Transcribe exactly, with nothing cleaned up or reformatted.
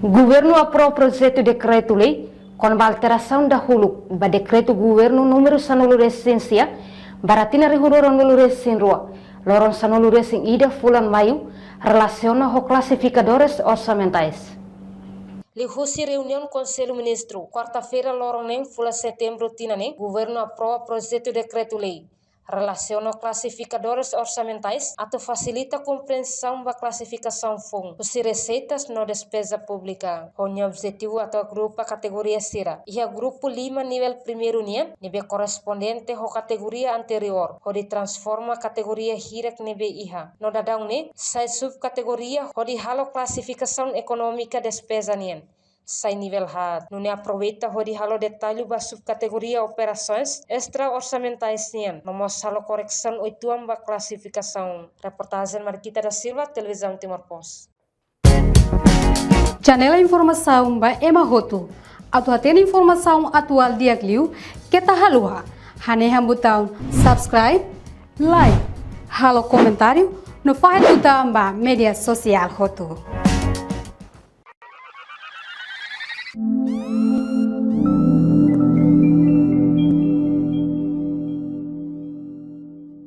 Governu aprova projetu dekretu-lei kona-ba alterasaun dahuluk ba dekretu governu númeru sanulu-resin-sia, barra tinan rihun rua ruanulu-resin-rua, loron sanulu-resin-ida fulan Maiu, relasiona ho klasifikadores orsamentais. Liuhusi reuniaun Konsellu Ministru, kuarta-feira loron neen fulan Setembru tinan ne'e, governu aprova projetu dekretu-lei relasiona klasifikadores orsamentais atu fasilita komprensaun ba klasifikasaun foun husi reseitas no despeza públika. Ho nia objetivu atu agrupa kategoria sira iha grupu lima nivel primeiru nian ne'ebé korrespondente ho kategoria anteriór, hodi transforma kategoria hirak ne'ebé iha no daudaun ne'e sai subkategoria hodi halo klasifikasaun ekonómika despeza nian sai nivel haat. Nune'e aproveita hodi halo detallu ba subkategoria operasoens estraorsamentais nian, no mós halo korresaun uitoan ba klasifikasaun. Reportajen Marquita da Silva, Televizaun Timor Post. Janela informasaun ba ema hotu. Atu hatene informasaun atuál di'ak liu, keta haluha hanehan butaun subscribe, like, halo komentáriu no fahe tutan ba média sosiál hotu.